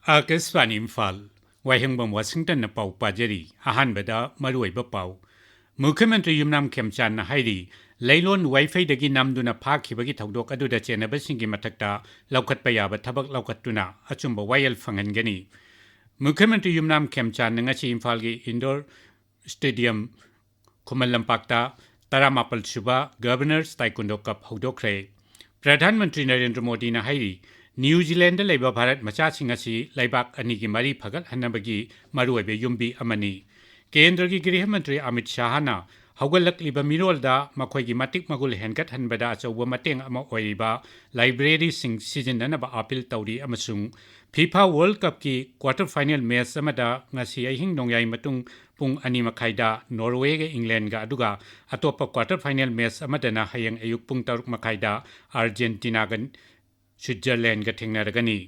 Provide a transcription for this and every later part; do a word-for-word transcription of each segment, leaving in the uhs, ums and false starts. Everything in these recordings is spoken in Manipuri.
ꯑꯥꯀꯥꯁꯕꯥꯅꯤ ꯏꯝꯐꯥꯜ, ꯋꯥꯍꯦꯡꯕꯝ ꯋꯥꯁꯤꯡꯇꯟꯅ ꯄꯥꯎ ꯄꯥꯖꯔꯤ꯫ ꯑꯍꯥꯟꯕꯗ ꯃꯔꯨꯑꯣꯏꯕ ꯄꯥꯎ꯫ ꯃꯨꯈ꯭ꯌ ꯃꯟꯇ꯭ꯔꯤ ꯌꯨꯝꯅꯥꯝ ꯈꯦꯝꯆꯥꯟꯅ ꯍꯥꯏꯔꯤ, ꯂꯩꯂꯣꯟ ꯋꯥꯏꯐꯩꯗꯒꯤ ꯅꯝꯗꯨꯅ ꯐꯥꯈꯤꯕꯒꯤ ꯊꯧꯗꯣꯛ ꯑꯗꯨꯗ ꯆꯦꯟꯅꯕꯁꯤꯡꯒꯤ ꯃꯊꯛꯇ ꯂꯧꯈꯠꯄ ꯌꯥꯕ ꯊꯕꯛ ꯂꯧꯈꯠꯇꯨꯅ ꯑꯆꯨꯝꯕ ꯋꯥꯌꯦꯜ ꯐꯪꯍꯟꯒꯅꯤ꯫ ꯃꯨꯈ꯭ꯌ ꯃꯟꯇ꯭ꯔꯤ ꯌꯨꯝꯅꯥꯝ ꯈꯦꯝꯆꯥꯟꯅ ꯉꯁꯤ ꯏꯝꯐꯥꯜꯒꯤ ꯏꯟꯗꯣꯔ ꯁ꯭ꯇꯦꯗꯤꯌꯝ ꯈꯨꯃꯟ ꯂꯝꯄꯥꯛꯇ ꯇꯔꯥꯃꯥꯄꯜ ꯁꯨꯕ ꯒꯕꯔꯅꯔꯁ ꯇꯥꯏꯀꯨꯟꯗꯣ ꯀꯞ ꯍꯧꯗꯣꯛꯈ꯭ꯔꯦ꯫ ꯄ꯭ꯔꯙꯥꯟ ꯃꯟꯇ꯭ꯔꯤ ꯅꯔꯦꯟꯗ꯭ꯔ ꯃꯣꯗꯤꯅ ꯍꯥꯏꯔꯤ, ꯅ꯭ꯌꯨ ꯖꯤꯂꯦꯟꯗ ꯂꯩꯕ ꯚꯥꯔꯠ ꯃꯆꯥꯁꯤꯡ ꯑꯁꯤ ꯂꯩꯕꯥꯛ ꯑꯅꯤꯒꯤ ꯃꯔꯤ ꯐꯒꯠꯍꯟꯅꯕꯒꯤ ꯃꯔꯨꯑꯣꯏꯕ ꯌꯨꯝꯕꯤ ꯑꯃꯅꯤ꯫ ꯀꯦꯟꯗ꯭ꯔꯒꯤ ꯒ꯭ꯔꯤꯍ ꯃꯟꯇ꯭ꯔꯤ ꯑꯃꯤꯠ ꯁꯥꯍꯅ ꯍꯧꯒꯠꯂꯛꯂꯤꯕ ꯃꯤꯔꯣꯜꯗ ꯃꯈꯣꯏꯒꯤ ꯃꯇꯤꯛ ꯃꯒꯨꯜ ꯍꯦꯟꯒꯠꯍꯟꯕꯗ ꯑꯆꯧꯕ ꯃꯇꯦꯡ ꯑꯃ ꯑꯣꯏꯔꯤꯕ ꯂꯥꯏꯕ꯭ꯔꯦꯔꯤꯁꯤꯡ ꯁꯤꯖꯤꯟꯅꯅꯕ ꯑꯥꯄꯤꯜ ꯇꯧꯔꯤ ꯑꯃꯁꯨꯡ ꯐꯤꯐꯥ ꯋꯥꯔꯜꯗ ꯀꯞꯀꯤ ꯀ꯭ꯋꯥꯇꯔ ꯐꯥꯏꯅꯦꯜ ꯃꯦꯆ ꯑꯃꯗ ꯉꯁꯤ ꯑꯍꯤꯡ ꯅꯣꯡꯌꯥꯏ ꯃꯇꯨꯡ ꯄꯨꯡ ꯑꯅꯤ ꯃꯈꯥꯏꯗ ꯅꯣꯔꯋꯦꯒ ꯏꯪꯂꯦꯟꯒ, ꯑꯗꯨꯒ ꯑꯇꯣꯞꯄ ꯀ꯭ꯋꯥꯇꯔ ꯐꯥꯏꯅꯦꯜ ꯃꯦꯆ ꯑꯃꯗꯅ ꯍꯌꯦꯡ ꯑꯌꯨꯛ ꯄꯨꯡ ꯇꯔꯨꯛ ꯃꯈꯥꯏꯗ ꯑꯥꯔꯖꯦꯟꯇꯤꯅꯥꯒ ꯁ꯭ꯋꯤꯠꯖꯔꯂꯦꯟꯒ ꯊꯦꯡꯅꯔꯒꯅꯤ꯫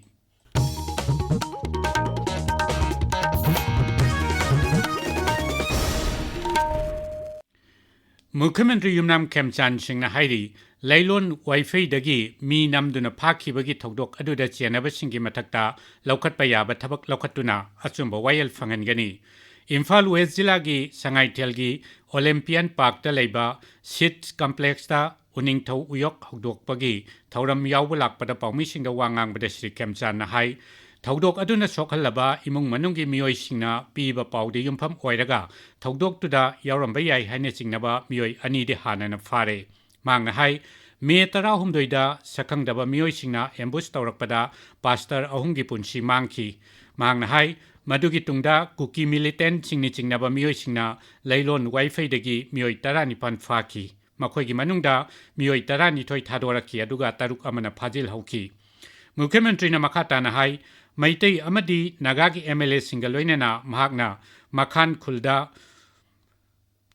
ꯃꯨꯈ꯭ꯌ ꯃꯟꯇ꯭ꯔꯤ ꯌꯨꯝꯅꯥꯝ ꯈꯦꯝꯆꯥꯟ ꯁꯤꯡꯅ ꯍꯥꯏꯔꯤ, ꯂꯩꯂꯣꯟ ꯋꯥꯏꯐꯩꯗꯒꯤ ꯃꯤ ꯅꯝꯗꯨꯅ ꯐꯥꯈꯤꯕꯒꯤ ꯊꯧꯗꯣꯛ ꯑꯗꯨꯗ ꯆꯦꯟꯅꯕꯁꯤꯡꯒꯤ ꯃꯊꯛꯇ ꯂꯧꯈꯠꯄ ꯌꯥꯕ ꯊꯕꯛ ꯂꯧꯈꯠꯇꯨꯅ ꯑꯆꯨꯝꯕ ꯋꯥꯌꯦꯜ ꯐꯪꯍꯟꯒꯅꯤ꯫ ꯏꯝꯐꯥꯜ ꯋꯦꯁ ꯖꯤꯂꯥꯒꯤ ꯁꯉꯥꯏꯊꯦꯜꯒꯤ ꯑꯣꯂꯦꯝꯄꯤꯌꯟ ꯄꯥꯔꯛꯇ ꯂꯩꯕ ꯁꯤꯠꯁ ꯀꯝꯄ꯭ꯂꯦꯛꯁꯇ ꯎꯅꯤꯡꯊꯧ ꯎꯌꯣꯛ ꯍꯧꯗꯣꯛꯄꯒꯤ ꯊꯧꯔꯝ ꯌꯥꯎꯕ ꯂꯥꯛꯄꯗ ꯄꯥꯎꯃꯤꯁꯤꯡꯗ ꯋꯥ ꯉꯥꯡꯕꯗ ꯁ꯭ꯔꯤ ꯈꯦꯝꯆꯥꯟꯅ ꯍꯥꯏ, ꯊꯧꯗꯣꯛ ꯑꯗꯨꯅ ꯁꯣꯛꯍꯜꯂꯕ ꯏꯃꯨꯡ ꯃꯅꯨꯡꯒꯤ ꯃꯤꯑꯣꯏꯁꯤꯡꯅ ꯄꯤꯕ ꯄꯥꯎꯗ ꯌꯨꯝꯐꯝ ꯑꯣꯏꯔꯒ ꯊꯧꯗꯣꯛꯇꯨꯗ ꯌꯥꯎꯔꯝꯕ ꯌꯥꯏ ꯍꯥꯏꯅ ꯆꯤꯡꯅꯕ ꯃꯤꯑꯣꯏ ꯑꯅꯤꯗꯤ ꯍꯥꯟꯅꯅ ꯐꯥꯔꯦ꯫ ꯃꯍꯥꯛꯅ ꯍꯥꯏ, ꯃꯦ ꯇꯔꯥꯍꯨꯝꯗꯣꯏꯗ ꯁꯛꯈꯪꯗꯕ ꯃꯤꯑꯣꯏꯁꯤꯡꯅ ꯑꯦꯝꯕꯨꯁ ꯇꯧꯔꯛꯄꯗ ꯄꯥꯁꯇꯔ ꯑꯍꯨꯝꯒꯤ ꯄꯨꯟꯁꯤ ꯃꯥꯡꯈꯤ꯫ ꯃꯍꯥꯛꯅ ꯍꯥꯏ, ꯃꯗꯨꯒꯤ ꯇꯨꯡꯗ ꯀꯨꯀꯤ ꯃꯤꯂꯤꯇꯦꯟꯠꯁꯤꯡꯅ ꯆꯤꯡꯅꯕ ꯃꯤꯑꯣꯏꯁꯤꯡꯅ ꯂꯩꯂꯣꯟ ꯋꯥꯏꯐꯩꯗꯒꯤ ꯃꯤꯑꯣꯏ ꯇꯔꯥꯅꯤꯄꯥꯟ ꯐꯥꯈꯤ꯫ ꯃꯈꯣꯏꯒꯤ ꯃꯅꯨꯡꯗ ꯃꯤꯑꯣꯏ ꯇꯔꯥꯅꯤꯊꯣꯏ ꯊꯥꯗꯣꯔꯛꯈꯤ, ꯑꯗꯨꯒ ꯇꯔꯨꯛ ꯑꯃꯅ ꯐꯥꯖꯤꯜꯍꯧꯈꯤ꯫ ꯃꯨꯈ꯭ꯌ ꯃꯟꯇ꯭ꯔꯤꯅ ꯃꯈꯥ ꯇꯥꯅ ꯍꯥꯏ, ꯃꯩꯇꯩ ꯑꯃꯗꯤ ꯅꯥꯒꯥꯒꯤ ꯑꯦꯝ ꯑꯦꯜ ꯑꯦꯁꯤꯡꯒ ꯂꯣꯏꯅꯅ ꯃꯍꯥꯛꯅ ꯃꯈꯥꯟ ꯈꯨꯜꯗ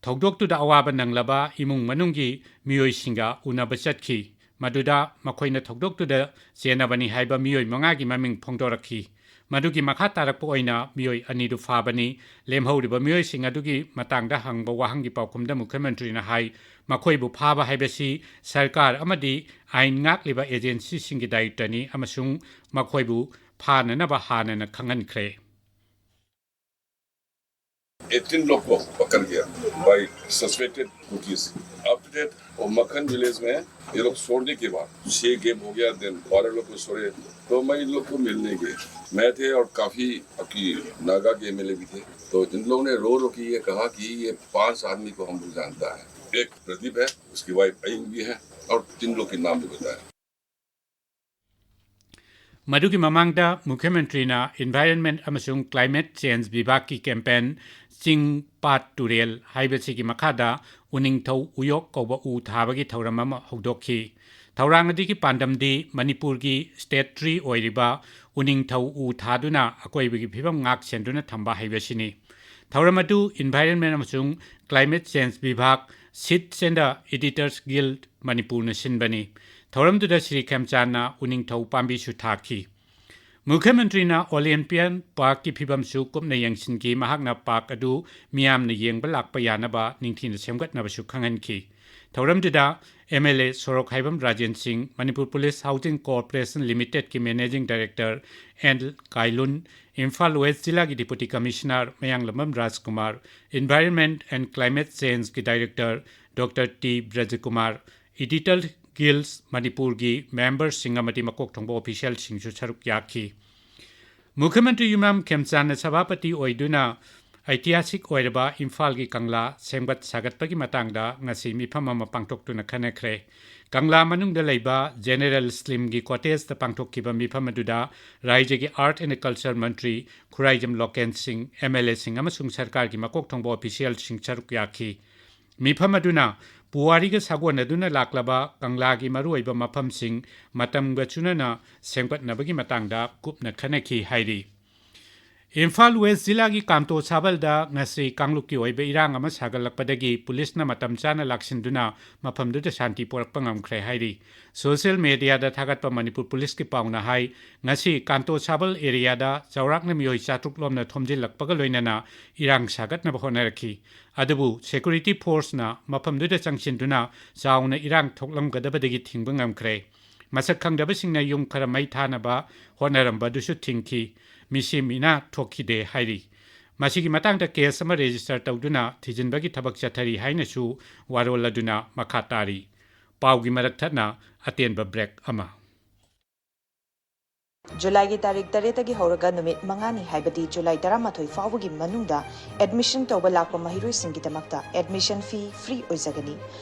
ꯊꯧꯗꯣꯛꯇꯨꯗ ꯑꯋꯥꯕ ꯅꯪꯂꯕ ꯏꯃꯨꯡ ꯃꯅꯨꯡꯒꯤ ꯃꯤꯑꯣꯏꯁꯤꯡꯒ ꯎꯅꯕ ꯆꯠꯈꯤ꯫ ꯃꯗꯨꯗ ꯃꯈꯣꯏꯅ ꯊꯧꯗꯣꯛꯇꯨꯗ ꯆꯦꯟꯅꯕꯅꯤ ꯍꯥꯏꯕ ꯃꯤꯑꯣꯏ ꯃꯉꯥꯒꯤ ꯃꯃꯤꯡ ꯐꯣꯡꯗꯣꯔꯛꯈꯤ꯫ ꯃꯗꯨꯒꯤ ꯃꯈꯥ ꯇꯥꯔꯛꯄ ꯑꯣꯏꯅ ꯃꯤꯑꯣꯏ ꯑꯅꯤꯗꯨ ꯐꯥꯕꯅꯤ꯫ ꯂꯦꯝꯍꯧꯔꯤꯕ ꯃꯤꯑꯣꯏꯁꯤꯡ ꯑꯗꯨꯒꯤ ꯃꯇꯥꯡꯗ ꯍꯪꯕ ꯋꯥꯍꯪꯒꯤ ꯄꯥꯎꯈꯨꯝꯗ ꯃꯨꯈ꯭ꯌ ꯃꯟꯇ꯭ꯔꯤꯅ ꯍꯥꯏ, ꯃꯈꯣꯏꯕꯨ ꯐꯥꯕ ꯍꯥꯏꯕꯁꯤ ꯁꯔꯀꯥꯔ ꯑꯃꯗꯤ ꯑꯥꯏꯟ ꯉꯥꯛꯂꯤꯕ ꯑꯦꯖꯦꯟꯁꯤꯁꯤꯡꯒꯤ ꯗꯥꯌꯤꯠꯇꯅꯤ ꯑꯃꯁꯨꯡ ꯃꯈꯣꯏꯕꯨ ꯐꯥꯅꯅꯕ ꯍꯥꯟꯅꯅ ꯈꯪꯍꯟꯈ꯭ꯔꯦ꯫ एटीन लोग को पकड़ गया by suspected Kukis. Up to date वो मक्खन विलेज में ये लोग छोड़ने के बाद छह गेम हो गया, देन बारह लोग को छोड़े, तो मैं इन लोग को मिलने गए। मैं थे और काफी आपकी नागा के एमएलए भी थे, तो इन लोगों ने रो रो के ये कहा कि ये पांच आदमी को हम लोग जानता है, एक प्रदीप है, उसकी वाइफ अयिंग भी है, और तीन लोग के नाम भी बताया। ꯃꯗꯨꯒꯤ ꯃꯃꯥꯡꯗ ꯃꯨꯈ꯭ꯌ ꯃꯟꯇ꯭ꯔꯤꯅ ꯏꯟꯚꯥꯏꯔꯟꯃꯦꯟꯠ ꯑꯃꯁꯨꯡ ꯀ꯭ꯂꯥꯏꯃꯦꯠ ꯆꯦꯟꯖ ꯕꯤꯚꯥꯒꯀꯤ ꯀꯦꯝꯄꯦꯟ ꯆꯤꯡ ꯄꯥꯠ ꯇꯨꯔꯦꯜ ꯍꯥꯏꯕꯁꯤꯒꯤ ꯃꯈꯥꯗ ꯎꯅꯤꯡꯊꯧ ꯎꯌꯣꯛ ꯀꯧꯕ ꯎ ꯊꯥꯕꯒꯤ ꯊꯧꯔꯝ ꯑꯃ ꯍꯧꯗꯣꯛꯈꯤ꯫ ꯊꯧꯔꯥꯡ ꯑꯗꯨꯒꯤ ꯄꯥꯟꯗꯝꯗꯤ ꯃꯅꯤꯄꯨꯔꯒꯤ ꯁ꯭ꯇꯦꯠ ꯇ꯭ꯔꯤ ꯑꯣꯏꯔꯤꯕ ꯎꯅꯤꯡꯊꯧ ꯎ ꯊꯥꯗꯨꯅ ꯑꯀꯣꯏꯕꯒꯤ ꯐꯤꯕꯝ ꯉꯥꯛ ꯁꯦꯟꯗꯨꯅ ꯊꯝꯕ ꯍꯥꯏꯕꯁꯤꯅꯤ꯫ ꯊꯧꯔꯝ ꯑꯗꯨ ꯏꯟꯚꯥꯏꯔꯟꯃꯦꯟꯠ ꯑꯃꯁꯨꯡ climate change ꯕꯤꯚꯥꯒ, seeds and the ꯏꯗꯤꯇꯔꯁ ꯒꯤꯜꯗ ꯃꯅꯤꯄꯨꯔꯅ ꯁꯤꯟꯕꯅꯤ꯫ ꯊꯧꯔꯝꯗꯨꯗ ꯁ꯭ꯔꯤ ꯈꯦꯝꯆꯥꯟꯅ ꯎꯅꯤꯡꯊꯧ ꯄꯥꯝꯕꯤꯁꯨ ꯊꯥꯈꯤ꯫ ꯃꯨꯈ꯭ꯌ ꯃꯟꯇ꯭ꯔꯤꯅ ꯑꯣꯂꯦꯝꯄꯤꯌꯥꯟ ꯄꯥꯔꯛꯀꯤ ꯐꯤꯕꯝꯁꯨ ꯀꯨꯞꯅ ꯌꯦꯡꯁꯤꯟꯈꯤ꯫ ꯃꯍꯥꯛꯅ ꯄꯥꯔꯛ ꯑꯗꯨ ꯃꯤꯌꯥꯝꯅ ꯌꯦꯡꯕ ꯂꯥꯛꯄ ꯌꯥꯅꯕ ꯅꯤꯡꯊꯤꯅ ꯁꯦꯝꯒꯠꯅꯕꯁꯨ ꯈꯪꯍꯟꯈꯤ꯫ ꯊꯧꯔꯝꯗꯨꯗ ꯑꯦꯝ ꯑꯦꯜ ꯑꯦ ꯁꯣꯔꯣꯛ ꯍꯥꯏꯕꯝ Rajen Singh, Manipur police housing cooperation ꯂꯤꯃꯤꯇꯦꯗꯀꯤ managing director N Kailun, Imphal west ꯖꯤꯂꯥꯒꯤ deputy commissioner Mayanglambam Rajkumar, environment and climate ꯆꯦꯟꯖꯀꯤ director doctor T Brajkumar, editor guild ꯃꯅꯤꯄꯨꯔꯒꯤ ꯃꯦꯝꯕꯔꯁꯤꯡ ꯑꯃꯗꯤ ꯃꯀꯣꯛ ꯊꯣꯡꯕ ꯑꯣꯐꯤꯁꯤꯌꯦꯜꯁꯤꯡꯁꯨ ꯁꯔꯨꯛ ꯌꯥꯈꯤ꯫ ꯃꯨꯈ꯭ꯌ ꯃꯟꯇ꯭ꯔꯤ ꯌꯨꯝꯅꯥꯝ ꯈꯦꯝꯆꯥꯟꯅ ꯁꯚꯥꯄꯇꯤ ꯑꯣꯏꯗꯨꯅ ꯑꯩꯇꯤꯍꯥꯁꯤꯛ ꯑꯣꯏꯔꯕ ꯏꯝꯐꯥꯜꯒꯤ ꯀꯪꯂꯥ ꯁꯦꯝꯒꯠ ꯁꯥꯒꯠꯄꯒꯤ ꯃꯇꯥꯡꯗ ꯉꯁꯤ ꯃꯤꯐꯝ ꯑꯃ ꯄꯥꯡꯊꯣꯛꯇꯨꯅ ꯈꯟꯅꯈ꯭ꯔꯦ꯫ ꯀꯪꯂꯥ ꯃꯅꯨꯡꯗ ꯂꯩꯕ ꯖꯦꯅꯦꯔꯦꯜ ꯁ꯭ꯂꯤꯝꯒꯤ ꯀꯣꯇꯦꯖꯇ ꯄꯥꯡꯊꯣꯛꯈꯤꯕ ꯃꯤꯐꯝ ꯑꯗꯨꯗ ꯔꯥꯏꯖ꯭ꯌꯒꯤ art and culture Mantri Khuraijam local ꯁꯤꯡ, ꯑꯦꯝ ꯑꯦꯜ ꯑꯦꯁꯤꯡ ꯑꯃꯁꯨꯡ ꯁꯔꯀꯥꯔꯒꯤ ꯃꯀꯣꯛ ꯊꯣꯡꯕ ꯑꯣꯐꯤꯁꯤꯌꯦꯜꯁꯤꯡ ꯁꯔꯨꯛ ꯌꯥꯈꯤ꯫ ꯃꯤꯐꯝ ꯑꯗꯨꯅ ꯄꯨꯋꯥꯔꯤꯒ ꯁꯥꯒꯣꯟꯅꯗꯨꯅ ꯂꯥꯛꯂꯕ ꯀꯪꯂꯥꯒꯤ ꯃꯔꯨꯑꯣꯏꯕ ꯃꯐꯝꯁꯤꯡ ꯃꯇꯝꯒ ꯆꯨꯅꯅ ꯁꯦꯝꯒꯠꯅꯕꯒꯤ ꯃꯇꯥꯡꯗ ꯀꯨꯞꯅ ꯈꯟꯅꯈꯤ ꯍꯥꯏꯔꯤ꯫ ꯏꯝꯐꯥꯜ ꯋꯦꯁ ꯖꯤꯂꯥꯒꯤ ꯀꯥꯟꯇꯣ ꯁꯥꯕꯜꯗ ꯉꯁꯤ ꯀꯥꯡꯂꯨꯞꯀꯤ ꯑꯣꯏꯕ ꯏꯔꯥꯡ ꯑꯃ ꯁꯥꯒꯠꯂꯛꯄꯗꯒꯤ ꯄꯨꯂꯤꯁꯅ ꯃꯇꯝ ꯆꯥꯅ ꯂꯥꯛꯁꯤꯟꯗꯨꯅ ꯃꯐꯝꯗꯨꯗ ꯁꯥꯟꯇꯤ ꯄꯨꯔꯛꯄ ꯉꯝꯈ꯭ꯔꯦ ꯍꯥꯏꯔꯤ꯫ ꯁꯣꯁꯤꯌꯦꯜ ꯃꯦꯗꯤꯌꯥꯗ ꯊꯥꯒꯠꯄ ꯃꯅꯤꯄꯨꯔ ꯄꯨꯂꯤꯁꯀꯤ ꯄꯥꯎꯅ ꯍꯥꯏ, ꯉꯁꯤ ꯀꯥꯟꯇꯣ ꯁꯥꯕꯜ ꯑꯦꯔꯤꯌꯥꯗ ꯆꯥꯎꯔꯥꯛꯅ ꯃꯤꯑꯣꯏ ꯆꯥꯇ꯭ꯔꯨꯛ ꯂꯣꯝꯅ ꯊꯣꯝꯖꯤꯜꯂꯛꯄꯒ ꯂꯣꯏꯅꯅ ꯏꯔꯥꯡ ꯁꯥꯒꯠꯅꯕ ꯍꯣꯠꯅꯔꯛꯈꯤ꯫ ꯑꯗꯨꯕꯨ ꯁꯦꯀ꯭ꯌꯨꯔꯤꯇꯤ ꯐꯣꯔꯁꯅ ꯃꯐꯝꯗꯨꯗ ꯆꯪꯁꯤꯟꯗꯨꯅ ꯆꯥꯎꯅ ꯏꯔꯥꯡ ꯊꯣꯛꯂꯝꯒꯗꯕꯗꯒꯤ ꯊꯤꯡꯕ ꯉꯝꯈ꯭ꯔꯦ꯫ ꯃꯁꯛ ꯈꯪꯗꯕꯁꯤꯡꯅ ꯌꯨꯝ ꯈꯔ ꯃꯩ ꯊꯥꯅꯕ ꯍꯣꯠꯅꯔꯝꯕꯗꯨꯁꯨ ꯊꯤꯡꯈꯤ꯫ ꯃꯤꯁꯤ ꯃꯤꯅꯥ ꯊꯣꯛꯈꯤꯗꯦ ꯍꯥꯏꯔꯤ꯫ ꯃꯁꯤꯒꯤ ꯃꯇꯥꯡꯗ ꯀꯦꯁ ꯑꯃ ꯔꯦꯖꯤꯁꯇꯔ ꯇꯧꯗꯨꯅ ꯊꯤꯖꯤꯟꯕꯒꯤ ꯊꯕꯛ ꯆꯠꯊꯔꯤ ꯍꯥꯏꯅꯁꯨ ꯋꯥꯔꯣꯜ ꯑꯗꯨꯅ ꯃꯈꯥ ꯇꯥꯔꯤ꯫ ꯄꯥꯎꯒꯤ ꯃꯔꯛ ꯊꯠꯅ ꯑꯇꯦꯟꯕ ꯕ꯭ꯔꯦꯛ ꯑꯃ꯫ ꯖꯨꯂꯥꯏꯒꯤ ꯇꯥꯔꯤꯛ ꯇꯔꯦꯠꯇꯒꯤ ꯍꯧꯔꯒ ꯅꯨꯃꯤꯠ ꯃꯉꯥꯅꯤ, ꯍꯥꯏꯕꯗꯤ ꯖꯨꯂꯥꯏ ꯇꯔꯥꯃꯥꯊꯣꯏ ꯐꯥꯎꯕꯒꯤ ꯃꯅꯨꯡꯗ admission ꯇꯧꯕ ꯂꯥꯛꯄ ꯃꯍꯩꯔꯣꯏꯁꯤꯡꯒꯤꯗꯃꯛꯇ admission fee free ꯑꯣꯏꯖꯒꯅꯤ꯫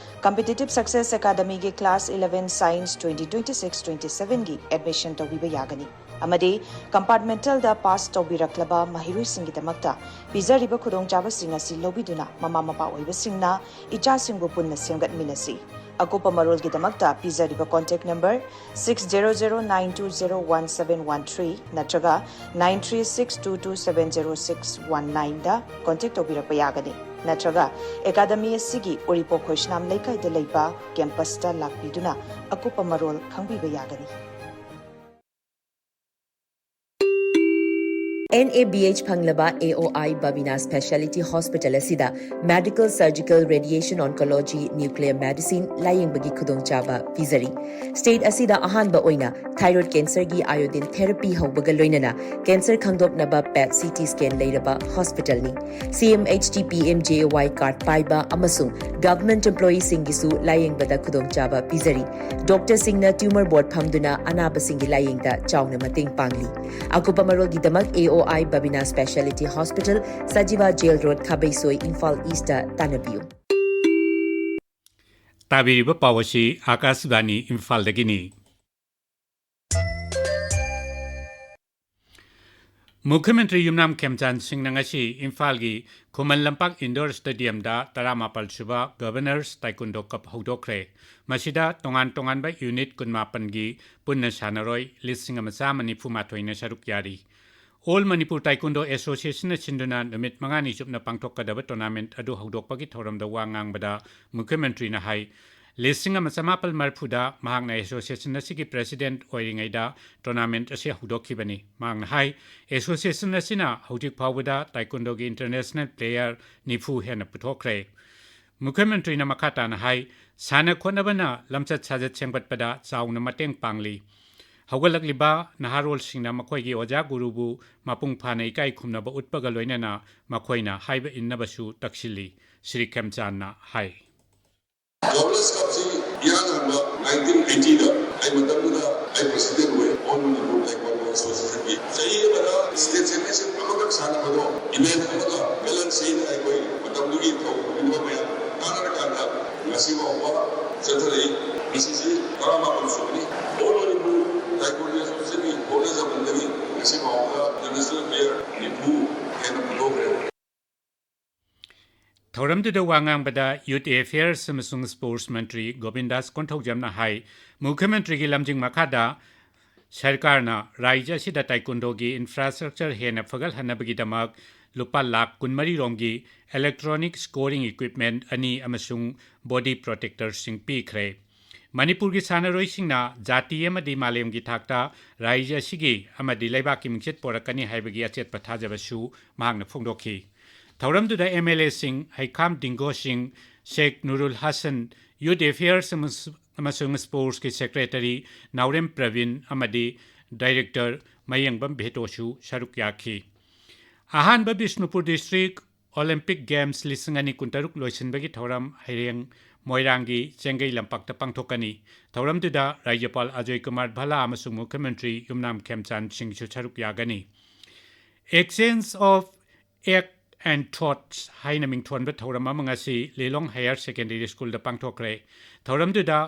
Competitive Success Academyꯒꯤ Class eleven Science twenty twenty-six twenty-sevenꯒꯤ admission ꯇꯧꯕꯤꯕ ꯌꯥꯒꯅꯤ꯫ ꯑꯃꯗꯤ compartmentalꯗ pass ꯇꯧꯕꯤꯔꯛꯂꯕ ꯃꯍꯩꯔꯣꯏꯁꯤꯡꯒꯤꯗꯃꯛꯇ ꯄꯤꯖꯔꯤꯕ ꯈꯨꯗꯣꯡꯆꯥꯕꯁꯤꯡ ꯑꯁꯤ ꯂꯧꯕꯤꯗꯨꯅ ꯃꯃꯥ ꯃꯄꯥ ꯑꯣꯏꯕꯁꯤꯡꯅ ꯏꯆꯥꯁꯤꯡꯕꯨ ꯄꯨꯟꯅ ꯁꯦꯝꯒꯠꯃꯤꯟꯅꯁꯤ꯫ ꯑꯀꯨꯞꯄ ꯃꯔꯣꯜꯒꯤꯗꯃꯛꯇ ꯄꯤꯖꯔꯤꯕ contact number six zero zero nine two zero one seven one three ꯅꯠꯇ꯭ꯔꯒ nine three six two two seven zero six one nineꯗ contact ꯇꯧꯕꯤꯔꯛꯄ ꯌꯥꯒꯅꯤ꯫ ꯅꯠꯇ꯭ꯔꯒ academy ꯑꯁꯤꯒꯤ ꯎꯔꯤꯄꯣꯛ ꯈꯣꯏꯁꯅꯥꯝ ꯂꯩꯀꯥꯏꯗ ꯂꯩꯕ campusꯇ ꯂꯥꯛꯄꯤꯗꯨꯅ ꯑꯀꯨꯞꯄ ꯃꯔꯣꯜ ꯈꯪꯕꯤꯕ ꯌꯥꯒꯅꯤ꯫ NABH ꯐꯪꯂꯕ AOI Babina Speciality Hospital ꯑꯁꯤꯗ Medical, Surgical, Radiation Oncology, Nuclear Medicine ꯂꯥꯌꯦꯡꯕꯒꯤ ꯈꯨꯗꯣꯡꯆꯥꯕ ꯄꯤꯖꯔꯤ꯫ State ꯑꯁꯤꯗ ꯑꯍꯥꯟꯕ ꯑꯣꯏꯅ thyroid cancerꯒꯤ iodine therapy ꯍꯧꯕꯒ ꯂꯣꯏꯅꯅ cancer ꯈꯪꯗꯣꯛꯅꯕ PET CT scan ꯂꯩꯔꯕ hospitalꯅꯤ꯫ CMHT PMJAY card ꯄꯥꯏꯕ ꯑꯃꯁꯨꯡ government employeeꯁꯤꯡꯒꯤꯁꯨ ꯂꯥꯌꯦꯡꯕꯗ ꯈꯨꯗꯣꯡꯆꯥꯕ ꯄꯤꯖꯔꯤ꯫ Doctorꯁꯤꯡꯅ tumor board ꯐꯝꯗꯨꯅ ꯑꯅꯥꯕꯁꯤꯡꯒꯤ ꯂꯥꯌꯦꯡꯗ ꯆꯥꯎꯅ ꯃꯇꯦꯡ ꯄꯥꯡꯂꯤ꯫ ꯑꯀꯨꯞꯄ ꯃꯔꯣꯜꯒꯤꯗꯃꯛ AOI Babina Speciality Hospital, Sajiwa Jail Road, ꯈꯥꯕꯩꯁꯣꯏ, Imphal Eastꯇ ꯇꯥꯟꯅꯕꯤꯌꯨ꯫ ꯇꯥꯕꯤꯔꯤꯕ ꯄꯥꯎ ꯑꯁꯤ ꯑꯥꯀꯥꯁꯕꯥꯅꯤ ꯏꯝꯐꯥꯜꯗꯒꯤꯅꯤ꯫ ꯃꯨꯈ꯭ꯌ ꯃꯟꯇ꯭ꯔꯤ ꯌꯨꯝꯅꯥꯝ ꯈꯦꯝꯆꯥꯟ ꯁꯤꯡꯅ ꯉꯁꯤ ꯏꯝꯐꯥꯜꯒꯤ ꯈꯨꯃꯟ ꯂꯝꯄꯥꯛ indoor stadiumꯗ ꯇꯔꯥꯃꯥꯄꯜ ꯁꯨꯕ Governor's Taekwondo Cup ꯍꯧꯗꯣꯛꯈ꯭ꯔꯦ꯫ ꯃꯁꯤꯗ ꯇꯣꯉꯥꯟ ꯇꯣꯉꯥꯟꯕ unit ꯀꯨꯟꯃꯥꯄꯟꯒꯤ ꯄꯨꯟꯅ ꯁꯥꯟꯅꯔꯣꯏ ꯂꯤꯁꯤꯡ ꯑꯃ ꯆꯥꯝꯃ ꯅꯤꯐꯨ ꯃꯥꯊꯣꯏꯅ ꯁꯔꯨꯛ ꯌꯥꯔꯤ꯫ All Manipur Taekwondo Associationꯅ ꯁꯤꯟꯗꯨꯅ ꯅꯨꯃꯤꯠ ꯃꯉꯥꯅꯤ ꯆꯨꯞꯅ ꯄꯥꯡꯊꯣꯛꯀꯗꯕ tournament ꯑꯗꯨ ꯍꯧꯗꯣꯛꯄꯒꯤ ꯊꯧꯔꯝꯗ ꯋꯥ ꯉꯥꯡꯕꯗ ꯃꯨꯈ꯭ꯌ ꯃꯟꯇ꯭ꯔꯤꯅ ꯍꯥꯏ, ꯂꯤꯁꯤꯡ ꯑꯃ ꯆꯃꯥꯄꯜ ꯃꯔꯤꯐꯨꯗ ꯃꯍꯥꯛꯅ association ꯑꯁꯤꯒꯤ president ꯑꯣꯏꯔꯤꯉꯩꯗ tournament ꯑꯁꯤ ꯍꯧꯗꯣꯛꯈꯤꯕꯅꯤ꯫ ꯃꯍꯥꯛꯅ ꯍꯥꯏ, association ꯑꯁꯤꯅ ꯍꯧꯖꯤꯛ ꯐꯥꯎꯕꯗ taekwondoꯒꯤ international player ꯅꯤꯐꯨ ꯍꯦꯟꯅ ꯄꯨꯊꯣꯛꯈ꯭ꯔꯦ꯫ ꯃꯨꯈ꯭ꯌ ꯃꯟꯇ꯭ꯔꯤꯅ ꯃꯈꯥ ꯇꯥꯅ ꯍꯥꯏ, ꯁꯥꯟꯅ ꯈꯣꯠꯅꯕꯅ ꯂꯝꯆꯠ ꯁꯥꯖꯠ ꯁꯦꯝꯒꯠꯄꯗ ꯆꯥꯎꯅ ꯃꯇꯦꯡ ꯄꯥꯡꯂꯤ꯫ ꯍꯧꯒꯠꯂꯛꯂꯤꯕ ꯅꯍꯥꯔꯣꯜꯁꯤꯡꯅ ꯃꯈꯣꯏꯒꯤ ꯑꯣꯖꯥ ꯒꯨꯔꯨꯕꯨ ꯃꯄꯨꯡ ꯐꯥꯅ ꯏꯀꯥꯏ ꯈꯨꯝꯅꯕ ꯎꯠꯄꯒ ꯂꯣꯏꯅꯅ ꯃꯈꯣꯏꯅ ꯍꯥꯏꯕ ꯏꯟꯅꯕꯁꯨ ꯇꯛꯁꯤꯜꯂꯤ, ꯁ꯭ꯔꯤ ꯈꯦꯝꯆꯥꯟꯅ ꯍꯥꯏ꯫ Governor's Cup ꯁꯤ ꯏꯍꯥꯟ ꯍꯥꯟꯕ nineteen eighty ꯗ ꯑꯩ ꯃꯇꯝꯗꯨꯗ ꯑꯩ president ꯑꯣꯏ, All Manipur Taekwondo Association ꯒꯤ꯫ ꯆꯍꯤ ꯑꯃꯗ state championship ꯑꯃꯈꯛ ꯁꯥꯟꯅꯕꯗꯣ event ꯑꯃꯒ balance ꯁꯤꯗ ꯑꯩꯈꯣꯏ ꯃꯇꯝꯗꯨꯒꯤ ꯊꯧ ꯄꯨꯃꯤꯟꯅꯕ ꯃꯌꯥꯝ ꯇꯥꯟꯅꯔꯀꯥꯟꯗ ꯉꯁꯤ ꯐꯥꯎꯕ ꯆꯠꯊꯔꯛꯏ꯫ ꯉꯁꯤꯁꯤ ꯇꯔꯥꯃꯥꯄꯟ ꯁꯨꯕꯅꯤ꯫ All Manipur Taekwondo Association ꯒꯤ ꯍꯣꯠꯅꯖꯃꯟꯗꯒꯤ ꯉꯁꯤ ꯐꯥꯎꯕꯗ international player ꯅꯤꯐꯨ ꯍꯦꯟꯅ ꯄꯨꯊꯣꯛꯈ꯭ꯔꯦ꯫ ꯊꯧꯔꯝꯗꯨꯗ ꯋꯥ ꯉꯥꯡꯕꯗ Youth Affairs ꯑꯃꯁꯨꯡ Sports ꯃꯟꯇ꯭ꯔꯤ ꯒꯣꯕꯤꯟꯗꯥꯁ ꯀꯣꯟꯊꯧꯖꯝꯅ ꯍꯥꯏ, ꯃꯨꯈ꯭ꯌ ꯃꯟꯇ꯭ꯔꯤꯒꯤ ꯂꯝꯖꯤꯡ ꯃꯈꯥꯗ ꯁꯔꯀꯥꯔꯅ ꯔꯥꯖ꯭ꯌ ꯑꯁꯤꯗ ꯇꯥꯏꯀꯨꯟꯗꯣꯒꯤ infrastructure ꯍꯦꯟꯅ ꯐꯒꯠꯍꯟꯅꯕꯒꯤꯗꯃꯛ ꯂꯨꯄꯥ ꯂꯥꯈ ꯀꯨꯟꯃꯔꯤ ꯔꯣꯝꯒꯤ electronic scoring equipment ꯑꯅꯤ ꯑꯃꯁꯨꯡ body protector ꯁꯤꯡ ꯄꯤꯈ꯭ꯔꯦ꯫ ꯃꯅꯤꯄꯨꯔꯒꯤ ꯁꯥꯟꯅꯔꯣꯏꯁꯤꯡꯅ ꯖꯥꯇꯤ ꯑꯃꯗꯤ ꯃꯥꯂꯦꯝꯒꯤ ꯊꯥꯛꯇ ꯔꯥꯖ꯭ꯌ ꯑꯁꯤꯒꯤ ꯑꯃꯗꯤ ꯂꯩꯕꯥꯛꯀꯤ ꯃꯤꯡꯆꯠ ꯄꯣꯔꯛꯀꯅꯤ ꯍꯥꯏꯕꯒꯤ ꯑꯆꯦꯠꯄ ꯊꯥꯖꯕꯁꯨ ꯃꯍꯥꯛꯅ ꯐꯣꯡꯗꯣꯛꯈꯤ꯫ ꯊꯧꯔꯝꯗꯨꯗ MLA ꯁꯤꯡ ꯍꯩꯈꯥꯝ ꯗꯤꯡꯒꯣ ꯁꯤꯡ, ꯁꯦꯈ ꯅꯨꯔꯨꯜ ꯍꯁꯟ, Youth Affairs ꯑꯃꯁꯨ-, ꯑꯃꯁꯨꯡ Sports ꯀꯤ Secretary ꯅꯥꯎꯔꯦꯝ ꯄ꯭ꯔꯕꯤꯟ ꯑꯃꯗꯤ Director ꯃꯌꯦꯡꯕꯝ ꯚꯦꯇꯣꯁꯨ ꯁꯔꯨꯛ ꯌꯥꯈꯤ꯫ ꯑꯍꯥꯟꯕ ꯕꯤꯁꯅꯨꯄꯨꯔ District Olympic Games ꯂꯤꯁꯤꯡ ꯑꯅꯤ ꯀꯨꯟꯇꯔꯨꯛ ꯂꯣꯏꯁꯤꯟꯕꯒꯤ ꯊꯧꯔꯝ ꯍꯩꯔꯦꯡ ꯃꯣꯏꯔꯥꯡꯒꯤ ꯆꯦꯡꯒꯩ ꯂꯝꯄꯥꯛꯇ ꯄꯥꯡꯊꯣꯛꯀꯅꯤ꯫ ꯊꯧꯔꯝꯗꯨꯗ ꯔꯥꯖ꯭ꯌꯄꯥꯜ ꯑꯖꯣꯏ ꯀꯨꯃꯥꯔ ꯚꯜꯂꯥ ꯑꯃꯁꯨꯡ ꯃꯨꯈ꯭ꯌ ꯃꯟꯇ꯭ꯔꯤ ꯌꯨꯝꯅꯥꯝ ꯈꯦꯝꯆꯥꯟ ꯁꯤꯡꯁꯨ ꯁꯔꯨꯛ ꯌꯥꯒꯅꯤ꯫ Exchange of Act and Thoughts ꯍꯥꯏꯅ ꯃꯤꯡꯊꯣꯟꯕ ꯊꯧꯔꯝ ꯑꯃ ꯉꯁꯤ ꯂꯤꯂꯣꯡ Higher Secondary School ꯗ ꯄꯥꯡꯊꯣꯛꯈ꯭ꯔꯦ꯫ ꯊꯧꯔꯝꯗꯨꯗ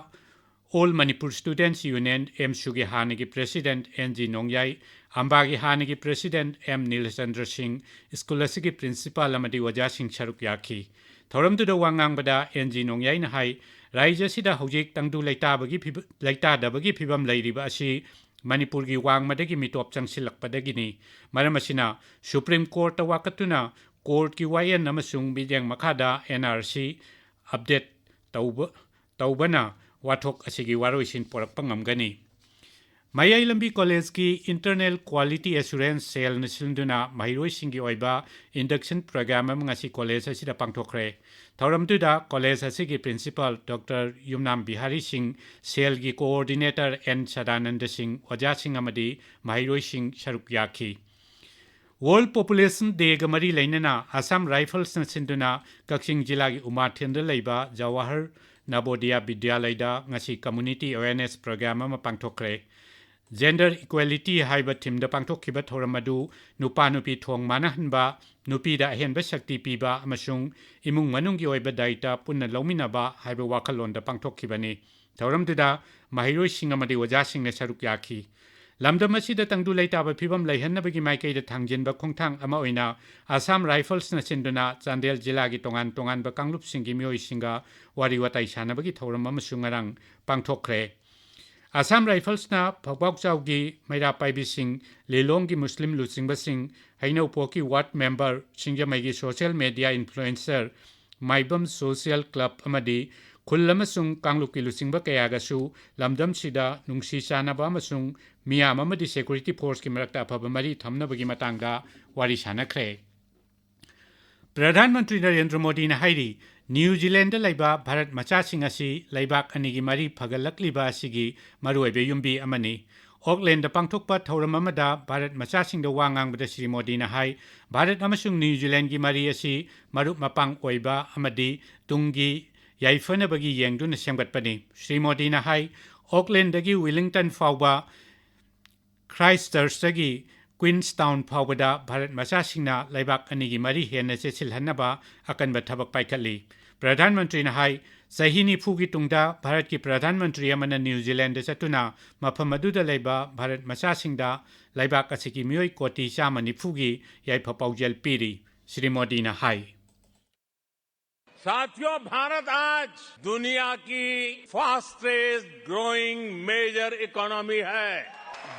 All Manipur Students Union, AMSU ꯒꯤ ꯍꯥꯟꯅꯒꯤ President N G ꯅꯣꯡꯌꯥꯏ, ꯑꯝꯕꯥꯒꯤ ꯍꯥꯟꯅꯒꯤ President M ꯅꯤꯂꯆꯟꯗ꯭ꯔ ꯁꯤꯡ, school ꯑꯁꯤꯒꯤ Principal ꯑꯃꯗꯤ ꯑꯣꯖꯥꯁꯤꯡ ꯁꯔꯨꯛ ꯌꯥꯈꯤ꯫ ꯊꯧꯔꯝꯗꯨꯗ ꯋꯥ ꯉꯥꯡꯕꯗ N G ꯅꯣꯡꯌꯥꯏꯅ ꯍꯥꯏ, ꯔꯥꯖ꯭ꯌ ꯑꯁꯤꯗ ꯍꯧꯖꯤꯛ ꯇꯪꯗꯨ ꯂꯩꯇꯥꯕꯒꯤ ꯐꯤꯕ-, ꯂꯩꯇꯥꯗꯕꯒꯤ ꯐꯤꯕꯝ ꯂꯩꯔꯤꯕ ꯑꯁꯤ ꯃꯅꯤꯄꯨꯔꯒꯤ ꯋꯥꯡꯃꯗꯒꯤ ꯃꯤꯇꯣꯞ ꯆꯪꯁꯤꯜꯂꯛꯄꯗꯒꯤꯅꯤ꯫ ꯃꯔꯝ ꯑꯁꯤꯅ Supreme Court ꯇ ꯋꯥꯀꯠꯇꯨꯅ court ꯀꯤ ꯋꯥꯌꯦꯜ ꯑꯃꯁꯨꯡ ꯃꯤꯠꯌꯦꯡ ꯃꯈꯥꯗ N R C update ꯇꯧꯕ, ꯇꯧꯕꯅ ꯋꯥꯊꯣꯛ ꯑꯁꯤꯒꯤ ꯋꯥꯔꯣꯏꯁꯤꯟ ꯄꯨꯔꯛꯄ ꯉꯝꯒꯅꯤ꯫ ꯃꯌꯥꯏ ꯂꯝꯕꯤ ꯀꯣꯂꯦꯖꯀꯤ Internal Quality Assurance Cellꯅ ꯁꯤꯟꯗꯨꯅ ꯃꯍꯩꯔꯣꯏꯁꯤꯡꯒꯤ ꯑꯣꯏꯕ induction program ꯑꯃ ꯉꯁꯤ ꯀꯣꯂꯦꯖ ꯑꯁꯤꯗ ꯄꯥꯡꯊꯣꯛꯈ꯭ꯔꯦ꯫ ꯊꯧꯔꯝꯗꯨꯗ ꯀꯣꯂꯦꯖ ꯑꯁꯤꯒꯤ principal Doctor ꯌꯨꯝꯅꯥꯝ ꯕꯤꯍꯥꯔꯤ ꯁꯤꯡ, cellꯒꯤ coordinator ꯑꯦꯟ ꯁꯗꯥꯅꯟꯗ ꯁꯤꯡ, ꯑꯣꯖꯥꯁꯤꯡ ꯑꯃꯗꯤ ꯃꯍꯩꯔꯣꯏꯁꯤꯡ ꯁꯔꯨꯛ ꯌꯥꯈꯤ꯫ World Population Dayꯒ ꯃꯔꯤ ꯂꯩꯅꯅ Assam Riflesꯅ ꯁꯤꯟꯗꯨꯅ ꯀꯛꯆꯤꯡ ꯖꯤꯂꯥꯒꯤ ꯎꯃꯥꯊꯦꯜꯗ ꯂꯩꯕ ꯖꯋꯥꯍꯔ ꯅꯕꯣꯗꯤꯌꯥ ꯕꯤꯗ꯭ꯌꯥꯂꯌꯗ ꯉꯁꯤ community awareness program ꯑꯃ ꯄꯥꯡꯊꯣꯛꯈ꯭ꯔꯦ꯫ Gender Equality ꯍꯥꯏꯕ themeꯗ ꯄꯥꯡꯊꯣꯛꯈꯤꯕ ꯊꯧꯔꯝ ꯑꯗꯨ ꯅꯨꯄꯥ ꯅꯨꯄꯤ ꯊꯣꯡ ꯃꯥꯟꯅꯍꯟꯕ, ꯅꯨꯄꯤꯗ ꯑꯍꯦꯟꯕ ꯁꯛꯇꯤ ꯄꯤꯕ ꯑꯃꯁꯨꯡ ꯏꯃꯨꯡ ꯃꯅꯨꯡꯒꯤ ꯑꯣꯏꯕ ꯗꯥꯌꯤꯇ꯭ꯋ ꯄꯨꯟꯅ ꯂꯧꯃꯤꯟꯅꯕ ꯍꯥꯏꯕ ꯋꯥꯈꯜꯂꯣꯟꯗ ꯄꯥꯡꯊꯣꯛꯈꯤꯕꯅꯤ꯫ ꯊꯧꯔꯝꯗꯨꯗ ꯃꯍꯩꯔꯣꯏꯁꯤꯡ ꯑꯃꯗꯤ ꯑꯣꯖꯥꯁꯤꯡꯅ ꯁꯔꯨꯛ ꯌꯥꯈꯤ꯫ ꯂꯝꯗꯝ ꯑꯁꯤꯗ ꯇꯪꯗꯨ ꯂꯩꯇꯥꯕ ꯐꯤꯕꯝ ꯂꯩꯍꯟꯅꯕꯒꯤ ꯃꯥꯏꯀꯩꯗ ꯊꯥꯡꯖꯤꯟꯕ ꯈꯣꯡꯊꯥꯡ ꯑꯃ ꯑꯣꯏꯅ Assam Riflesꯅ ꯁꯤꯟꯗꯨꯅ ꯆꯥꯟꯗꯦꯜ ꯖꯤꯂꯥꯒꯤ ꯇꯣꯉꯥꯟ ꯇꯣꯉꯥꯟꯕ ꯀꯥꯡꯂꯨꯞꯁꯤꯡꯒꯤ ꯃꯤꯑꯣꯏꯁꯤꯡꯒ ꯋꯥꯔꯤ ꯋꯥꯇꯥꯏ ꯁꯥꯟꯅꯕꯒꯤ ꯊꯧꯔꯝ ꯑꯃꯁꯨ ꯉꯔꯥꯡ ꯄꯥꯡꯊꯣꯛꯈ꯭ꯔꯦ꯫ Assam Riflesꯅ ꯐꯧꯕꯥꯛꯆꯥꯎꯒꯤ ꯃꯩꯔꯥ ꯄꯥꯏꯕꯤꯁꯤꯡ, ꯂꯤꯂꯣꯡꯒꯤ ꯃꯨꯁꯂꯤꯝ ꯂꯨꯆꯤꯡꯕꯁꯤꯡ, ꯍꯩꯅꯧꯄꯣꯛꯀꯤ ward member, ꯁꯤꯡꯖꯃꯩꯒꯤ social media influencer, ꯃꯥꯏꯕꯝ social club ꯑꯃꯗꯤ ꯈꯨꯜ ꯑꯃꯁꯨꯡ ꯀꯥꯡꯂꯨꯞꯀꯤ ꯂꯨꯆꯤꯡꯕ ꯀꯌꯥꯒꯁꯨ ꯂꯝꯗꯝꯁꯤꯗ ꯅꯨꯡꯁꯤ ꯆꯥꯟꯅꯕ ꯑꯃꯁꯨꯡ ꯃꯤꯌꯥꯝ ꯑꯃꯗꯤ security forceꯀꯤ ꯃꯔꯛꯇ ꯑꯐꯕ ꯃꯔꯤ ꯊꯝꯅꯕꯒꯤ ꯃꯇꯥꯡꯗ ꯋꯥꯔꯤ ꯁꯥꯟꯅꯈ꯭ꯔꯦ꯫ ꯄ꯭ꯔꯙꯥꯟ ꯃꯟꯇ꯭ꯔꯤ ꯅꯔꯦꯟꯗ꯭ꯔ ꯃꯣꯗꯤꯅ ꯍꯥꯏꯔꯤ, ꯅ꯭ꯌꯨ ꯖꯤꯂꯦꯟꯗ ꯂꯩꯕ ꯚꯥꯔꯠ ꯃꯆꯥꯁꯤꯡ ꯑꯁꯤ ꯂꯩꯕꯥꯛ ꯑꯅꯤꯒꯤ ꯃꯔꯤ ꯐꯒꯠꯂꯛꯂꯤꯕ ꯑꯁꯤꯒꯤ ꯃꯔꯨꯑꯣꯏꯕ ꯌꯨꯝꯕꯤ ꯑꯃꯅꯤ꯫ ꯑꯣꯛꯂꯦꯟꯗ ꯄꯥꯡꯊꯣꯛꯄ ꯊꯧꯔꯝ ꯑꯃꯗ ꯚꯥꯔꯠ ꯃꯆꯥꯁꯤꯡꯗ ꯋꯥ ꯉꯥꯡꯕꯗ ꯁ꯭ꯔꯤ ꯃꯣꯗꯤꯅ ꯍꯥꯏ, ꯚꯥꯔꯠ ꯑꯃꯁꯨꯡ ꯅ꯭ꯌꯨ ꯖꯤꯂꯦꯟꯗꯒꯤ ꯃꯔꯤ ꯑꯁꯤ ꯃꯔꯨꯞ ꯃꯄꯥꯡ ꯑꯣꯏꯕ ꯑꯃꯗꯤ ꯇꯨꯡꯒꯤ ꯌꯥꯏꯐꯅꯕꯒꯤ ꯌꯦꯡꯗꯨꯅ ꯁꯦꯝꯒꯠꯄꯅꯤ꯫ ꯁ꯭ꯔꯤ ꯃꯣꯗꯤꯅ ꯍꯥꯏ, ꯑꯣꯛꯂꯦꯟꯗꯒꯤ ꯋꯤꯂꯤꯡꯇꯟ ꯐꯥꯎꯕ, ꯈ꯭ꯔꯥꯏꯁꯆꯔꯆꯇꯒꯤ ꯀ꯭ꯋꯤꯟꯁ ꯇꯥꯎꯟ ꯐꯥꯎꯕꯗ ꯚꯥꯔꯠ ꯃꯆꯥꯁꯤꯡꯅ ꯂꯩꯕꯥꯛ ꯑꯅꯤꯒꯤ ꯃꯔꯤ ꯍꯦꯟꯅ ꯆꯦꯠꯁꯤꯜꯍꯟꯅꯕ ꯑꯀꯟꯕ ꯊꯕꯛ ꯄꯥꯏꯈꯠꯂꯤ꯫ ꯄ꯭ꯔꯙꯥꯟ ꯃꯟꯇ꯭ꯔꯤꯅ ꯍꯥꯏ, ꯆꯍꯤ ꯅꯤꯐꯨꯒꯤ ꯇꯨꯡꯗ ꯚꯥꯔꯠꯀꯤ ꯄ꯭ꯔꯙꯥꯟ ꯃꯟꯇ꯭ꯔꯤ ꯑꯃꯅ ꯅ꯭ꯌꯨ ꯖꯤꯂꯦꯟꯗ ꯆꯠꯇꯨꯅ ꯃꯐꯝ ꯑꯗꯨꯗ ꯂꯩꯕ ꯚꯥꯔꯠ ꯃꯆꯥꯁꯤꯡꯗ ꯂꯩꯕꯥꯛ ꯑꯁꯤꯒꯤ ꯃꯤꯑꯣꯏ ꯀꯣꯇꯤ ꯆꯥꯝꯃ ꯅꯤꯐꯨꯒꯤ ꯌꯥꯏꯐ ꯄꯥꯎꯖꯦꯜ ꯄꯤꯔꯤ꯫ ꯁ꯭ꯔꯤ ꯃꯣꯗꯤꯅ ꯍꯥꯏ꯫ साथियों, भारत आज दुनिया की fastest growing major economy है।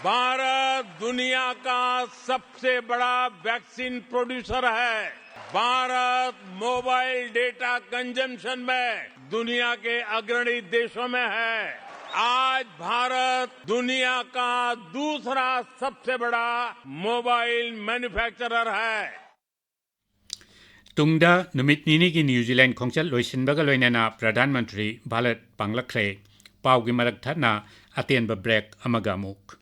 भारत दुनिया का सबसे बड़ा वैक्सीन प्रोड्यूसर है। भारत मोबाइल डेटा कंजम्पशन में दुनिया के अग्रणी देशों में है। आज भारत दुनिया का दूसरा सबसे बड़ा मोबाइल मैन्युफैक्चरर है। ꯇꯨꯡꯗ ꯅꯨꯃꯤꯠ ꯅꯤꯅꯤꯒꯤ ꯅ꯭ꯌꯨ ꯖꯤꯂꯦꯟ ꯈꯣꯡꯆꯠ ꯂꯣꯏꯁꯤꯟꯕꯒ ꯂꯣꯏꯅꯅ ꯄ꯭ꯔꯙꯥꯟ ꯃꯟꯇ꯭ꯔꯤ ꯚꯥꯔꯠ ꯄꯥꯡꯂꯛꯈ꯭ꯔꯦ꯫ ꯄꯥꯎꯒꯤ ꯃꯔꯛ ꯊꯠꯅ ꯑꯇꯦꯟꯕ ꯕ꯭ꯔꯦꯛ ꯑꯃꯒ ꯑꯃꯨꯛ꯫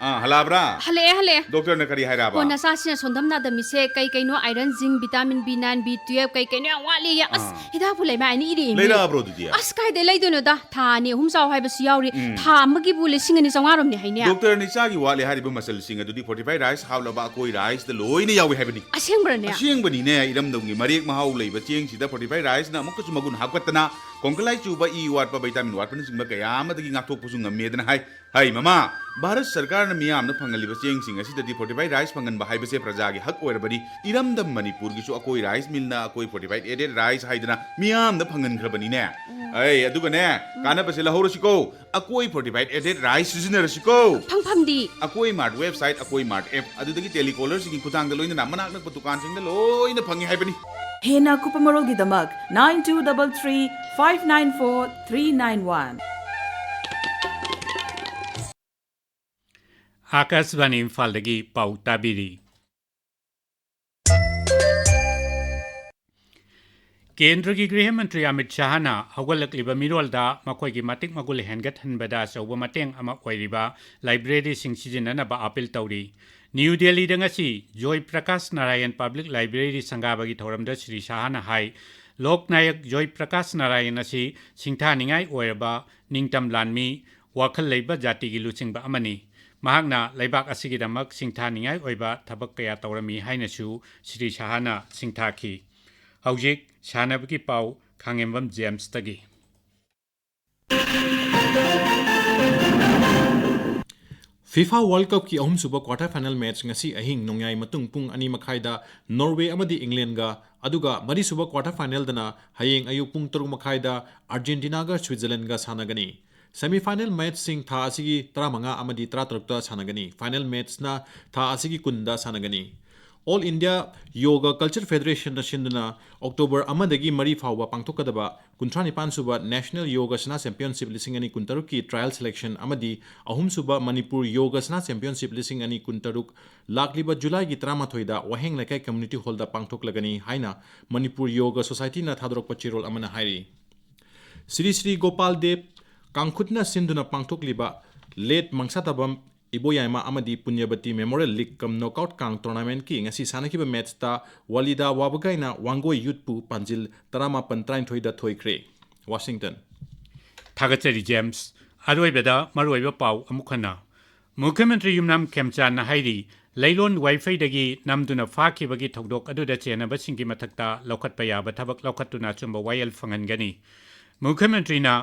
ꯑꯥ, ꯍꯜꯂꯛꯑꯕ꯭ꯔꯥ? ꯍꯜꯂꯛꯑꯦ, ꯍꯜꯂꯛꯑꯦ꯫ ꯗꯣꯛꯇꯔꯅ ꯀꯔꯤ ꯍꯥꯏꯔꯛꯑꯕ? ꯍꯣ, ꯅꯆꯥꯁꯤꯅ ꯁꯣꯟꯗꯝ ꯅꯥꯗꯝꯃꯤꯁꯦ ꯀꯩ ꯀꯩꯅꯣ, iron, zinc, vitamin B nine, B twelve, ꯀꯩ ꯀꯩꯅꯣ ꯌꯥꯝ ꯋꯥꯠꯂꯤꯌꯦ꯫ ꯑꯁ, ꯑꯥ꯫ ꯍꯤꯗꯥꯛꯄꯨ ꯂꯩꯃꯥꯏ ꯑꯅꯤ ꯏꯔꯦ ꯏꯃꯤ꯫ ꯂꯩꯔꯛꯑꯕ꯭ꯔꯣ ꯑꯗꯨꯗꯤ? ꯑꯁ, ꯀꯥꯏꯗꯩ ꯂꯩꯗꯣꯏꯅꯣꯗ? ꯊꯥ ꯑꯅꯤ ꯑꯍꯨꯝ ꯆꯥꯎ ꯍꯥꯏꯕꯁꯨ ꯌꯥꯎꯔꯤ꯫ ꯎꯝ꯫ ꯊꯥ ꯑꯃꯒꯤꯕꯨ ꯂꯤꯁꯤꯡ ꯑꯅꯤ ꯆꯥꯝꯃꯉꯥ ꯔꯣꯝꯅꯦ ꯍꯥꯏꯅꯦ꯫ ꯗꯣꯛꯇꯔꯅ ꯏꯆꯥꯒꯤ ꯋꯥꯠꯂꯦ ꯍꯥꯏꯔꯤꯕ ꯃꯆꯜꯁꯤꯡ ꯑꯗꯨꯗꯤ fortified rice ꯍꯥꯞꯂꯕ ꯑꯀꯣꯏ riceꯇ ꯂꯣꯏꯅ ꯌꯥꯎꯏ ꯍꯥꯏꯕꯅꯤ꯫ ꯑꯁꯦꯡꯕ꯭ꯔꯅꯦ? ꯑꯁꯦꯡꯕꯅꯤꯅꯦ, ꯏꯔꯝꯗꯝꯒꯤ ꯃꯔꯦꯛ ꯃꯍꯥꯎ ꯂꯩꯕ ꯆꯦꯡꯁꯤꯗ fortified riceꯅ ꯑꯃꯨꯛꯀꯁꯨ ꯃꯒꯨꯟ ꯍꯥꯞꯀꯠꯇꯅ ꯀꯣꯡꯀꯂꯥꯏ ꯆꯨꯕ, ꯏ ꯋꯥꯠꯄ, vitamin ꯋꯥꯠꯄꯅꯆꯤꯡꯕ ꯀꯌꯥ ꯑꯃꯗꯒꯤ ꯉꯥꯛꯊꯣꯛꯄꯁꯨ ꯉꯝꯃꯦꯗꯅ ꯍꯥꯏ꯫ ꯍꯩ ꯃꯃꯥ, ꯚꯥꯔꯠ ꯁꯔꯀꯥꯔꯅ ꯃꯤꯌꯥꯝꯅ ꯐꯪꯍꯜꯂꯤꯕ ꯆꯦꯡꯁꯤꯡ ꯑꯁꯤꯗꯗꯤ fortified rice ꯐꯪꯍꯟꯕ ꯍꯥꯏꯕꯁꯦ ꯄ꯭ꯔꯖꯥꯒꯤ ꯍꯛ ꯑꯣꯏꯔꯕꯅꯤ꯫ ꯏꯔꯝꯗꯝ ꯃꯅꯤꯄꯨꯔꯒꯤꯁꯨ ꯑꯀꯣꯏ rice millꯅ ꯑꯀꯣꯏ fortified aided rice ꯍꯥꯏꯗꯅ ꯃꯤꯌꯥꯝꯗ ꯐꯪꯍꯟꯈ꯭ꯔꯕꯅꯤꯅꯦ꯫ ꯎꯝ꯫ ꯑꯩ ꯑꯗꯨꯒꯅꯦ, ꯎꯝ꯫ ꯀꯥꯟꯅꯕꯁꯦ ꯂꯧꯍꯧꯔꯁꯤꯀꯣ꯫ ꯑꯀꯣꯏ fortified aided rice ꯁꯤꯖꯤꯟꯅꯔꯁꯤꯀꯣ꯫ ꯐꯪꯐꯝꯗꯤ? ꯑꯀꯣꯏ ꯃꯥꯔꯠ ꯋꯦꯕꯁꯥꯏꯠ, ꯑꯀꯣꯏ ꯃꯥꯔꯠ ꯑꯦꯞ, ꯑꯗꯨꯗꯒꯤ ꯇꯦꯂꯤꯀꯣꯂꯔꯁꯤꯡꯒꯤ ꯈꯨꯠꯊꯥꯡꯗ ꯂꯣꯏꯅꯅ ꯃꯅꯥꯛ ꯅꯛꯄ ꯗꯨꯀꯥꯟꯁꯤꯡꯗ ꯂꯣꯏꯅ ꯐꯪꯉꯤ ꯍꯥꯏꯕꯅꯤ꯫ ꯍꯦꯟꯅ ꯑꯀꯨꯞꯄ ꯃꯔꯣꯜꯒꯤꯗꯃꯛ nine two three three five nine four three nine one꯫ ꯑꯥꯀꯥꯁꯕꯥꯅꯤ ꯏꯝꯐꯥꯜꯗꯒꯤ ꯄꯥꯎ ꯇꯥꯕꯤꯔꯤ꯫ ꯀꯦꯟꯗ꯭ꯔꯒꯤ ꯒ꯭ꯔꯤꯍ ꯃꯟꯇ꯭ꯔꯤ ꯑꯃꯤꯠ ꯁꯥꯍꯅ ꯍꯧꯒꯠꯂꯛꯂꯤꯕ ꯃꯤꯔꯣꯜꯗ ꯃꯈꯣꯏꯒꯤ ꯃꯇꯤꯛ ꯃꯒꯨꯟ ꯍꯦꯟꯒꯠꯍꯟꯕꯗ ꯑꯆꯧꯕ ꯃꯇꯦꯡ ꯑꯃ ꯑꯣꯏꯔꯤꯕ ꯂꯥꯏꯕ꯭ꯔꯦꯔꯤꯁꯤꯡ ꯁꯤꯖꯤꯟꯅꯅꯕ ꯑꯥꯄꯤꯜ ꯇꯧꯔꯤ꯫ ꯅ꯭ꯌꯨ ꯗꯦꯜꯂꯤꯗ ꯉꯁꯤ ꯖꯣꯏ ꯄ꯭ꯔꯀꯥꯁ ꯅꯥꯔꯥꯌꯟ ꯄꯕ꯭ꯂꯤꯛ ꯂꯥꯏꯕ꯭ꯔꯦꯔꯤ ꯁꯪꯒꯥꯕꯒꯤ ꯊꯧꯔꯝꯗ ꯁ꯭ꯔꯤ ꯁꯥꯍꯅ ꯍꯥꯏ, ꯂꯣꯛ ꯅꯥꯌꯛ ꯖꯣꯏ ꯄ꯭ꯔꯀꯥꯁ ꯅꯥꯔꯥꯌꯟ ꯑꯁꯤ ꯁꯤꯡꯊꯥꯅꯤꯡꯉꯥꯏ ꯑꯣꯏꯔꯕ ꯅꯤꯡꯇꯝ ꯂꯥꯟꯃꯤ, ꯋꯥꯈꯜ ꯂꯩꯕ ꯖꯥꯇꯤꯒꯤ ꯂꯨꯆꯤꯡꯕ ꯑꯃꯅꯤ꯫ ꯃꯍꯥꯛꯅ ꯂꯩꯕꯥꯛ ꯑꯁꯤꯒꯤꯗꯃꯛ ꯁꯤꯡꯊꯥꯅꯤꯡꯉꯥꯏ ꯑꯣꯏꯕ ꯊꯕꯛ ꯀꯌꯥ ꯇꯧꯔꯝꯃꯤ ꯍꯥꯏꯅꯁꯨ ꯁ꯭ꯔꯤ ꯁꯥꯍꯅ ꯁꯤꯡꯊꯥꯈꯤ꯫ ꯍꯧꯖꯤꯛ ꯁꯥꯟꯅꯕꯒꯤ ꯄꯥꯎ ꯈꯥꯉꯦꯝꯕꯝ ꯖꯦꯝꯁꯇꯒꯤ꯫ FIFA World Cupꯀꯤ ꯑꯍꯨꯝꯁꯨꯕ quarter final match ꯉꯁꯤ ꯑꯍꯤꯡ ꯅꯣꯡꯌꯥꯏ ꯃꯇꯨꯡ ꯄꯨꯡ ꯑꯅꯤ ꯃꯈꯥꯏꯗ Norway ꯑꯃꯗꯤ Englandꯒ, ꯑꯗꯨꯒ ꯃꯔꯤꯁꯨꯕ quarter finalꯗꯅ ꯍꯌꯦꯡ ꯑꯌꯨꯛ ꯄꯨꯡ ꯇꯔꯨꯛ ꯃꯈꯥꯏꯗ Argentinaꯒ Switzerlandꯒ ꯁꯥꯟꯅꯒꯅꯤ꯫ Semi final matchꯁꯤꯡ ꯊꯥ ꯑꯁꯤꯒꯤ ꯇꯔꯥꯃꯉꯥ ꯑꯃꯗꯤ ꯇꯔꯥꯇꯔꯨꯛꯇ ꯁꯥꯟꯅꯒꯅꯤ꯫ Final matchꯅ ꯊꯥ ꯑꯁꯤꯒꯤ ꯀꯨꯟꯗ ꯁꯥꯟꯅꯒꯅꯤ꯫ All India Yoga Culture Federation ꯅ ꯁꯤꯟꯗꯨꯅ ꯑꯣꯛꯇꯣꯕꯔ ꯑꯃꯗꯒꯤ ꯃꯔꯤ ꯐꯥꯎꯕ ꯄꯥꯡꯊꯣꯛꯀꯗꯕ ꯀꯨꯟꯊ꯭ꯔꯥ ꯅꯤꯄꯥꯟ ꯁꯨꯕ National Yogasana Championship ꯂꯤꯁꯤꯡ ꯑꯅꯤ ꯀꯨꯟꯇꯔꯨꯛꯀꯤ trial selection ꯑꯃꯗꯤ ꯑꯍꯨꯝꯁꯨꯕ ꯃꯅꯤꯄꯨꯔ ꯌꯣꯒꯥꯁꯅꯥ ꯆꯦꯝꯄꯤꯌꯟꯁꯤꯞ ꯂꯤꯁꯤꯡ ꯑꯅꯤ ꯀꯨꯟꯇꯔꯨꯛ ꯂꯥꯛꯂꯤꯕ ꯖꯨꯂꯥꯏꯒꯤ ꯇꯔꯥꯃꯥꯊꯣꯏꯗ ꯋꯥꯍꯦꯡ ꯂꯩꯀꯥꯏ ꯀꯝꯃ꯭ꯌꯨꯅꯤꯇꯤ ꯍꯣꯜꯗ ꯄꯥꯡꯊꯣꯛꯂꯒꯅꯤ ꯍꯥꯏꯅ ꯃꯅꯤꯄꯨꯔ ꯌꯣꯒꯥ ꯁꯣꯁꯥꯏꯇꯤꯅ ꯊꯥꯗꯣꯔꯛꯄ ꯆꯦꯔꯣꯜ ꯑꯃꯅ ꯍꯥꯏꯔꯤ꯫ ꯁ꯭ꯔꯤ ꯁ꯭ꯔꯤ ꯒꯣꯄꯥꯜ ꯗꯦꯕ ꯀꯥꯡꯈꯨꯠꯅ ꯁꯤꯟꯗꯨꯅ ꯄꯥꯡꯊꯣꯛꯂꯤꯕ ꯂꯦꯠ ꯃꯪꯁꯥꯇꯥꯕꯝ ꯏꯕꯣꯌꯥꯏꯃ ꯑꯃꯗꯤ ꯄꯨꯅ꯭ꯌꯕꯇꯤ ꯃꯦꯃꯣꯔꯤꯌꯦꯜ ꯂꯤꯒ ꯀꯝ ꯅꯣꯛꯑꯥꯎꯠ ꯀꯥꯡ ꯇꯣꯔꯅꯥꯃꯦꯟꯠꯀꯤ ꯉꯁꯤ ꯁꯥꯟꯅꯈꯤꯕ ꯃꯦꯆꯇ ꯋꯥꯂꯤꯗꯥ ꯋꯥꯕꯒꯥꯏꯅ ꯋꯥꯡꯒꯣꯏ ꯌꯨꯠꯄꯨ ꯄꯥꯟꯖꯤꯜ ꯇꯔꯥꯃꯥꯄꯟ ꯇꯔꯥꯅꯤꯊꯣꯏꯗ ꯊꯣꯏꯈ꯭ꯔꯦ꯫ ꯋꯥꯁꯤꯡꯇꯟ꯫ ꯊꯥꯒꯠꯆꯔꯤ, ꯖꯦꯝꯁ꯫ ꯑꯔꯣꯏꯕꯗ ꯃꯔꯨꯑꯣꯏꯕ ꯄꯥꯎ ꯑꯃꯨꯛ ꯍꯟꯅ꯫ ꯃꯨꯈ꯭ꯌ ꯃꯟꯇ꯭ꯔꯤ ꯌꯨꯝꯅꯥꯝ ꯈꯦꯝꯆꯥꯟꯅ ꯍꯥꯏꯔꯤ, ꯂꯩꯔꯣꯟ ꯋꯥꯏꯐꯩꯗꯒꯤ ꯅꯝꯗꯨꯅ ꯐꯥꯈꯤꯕꯒꯤ ꯊꯧꯗꯣꯛ ꯑꯗꯨꯗ ꯆꯦꯟꯅꯕꯁꯤꯡꯒꯤ ꯃꯊꯛꯇ ꯂꯧꯈꯠꯄ ꯌꯥꯕ ꯊꯕꯛ ꯂꯧꯈꯠꯇꯨꯅ ꯑꯆꯨꯝꯕ ꯋꯥꯌꯦꯜ ꯐꯪꯍꯟꯒꯅꯤ꯫ ꯃꯨꯈ꯭ꯌ ꯃꯟꯇ꯭ꯔꯤꯅ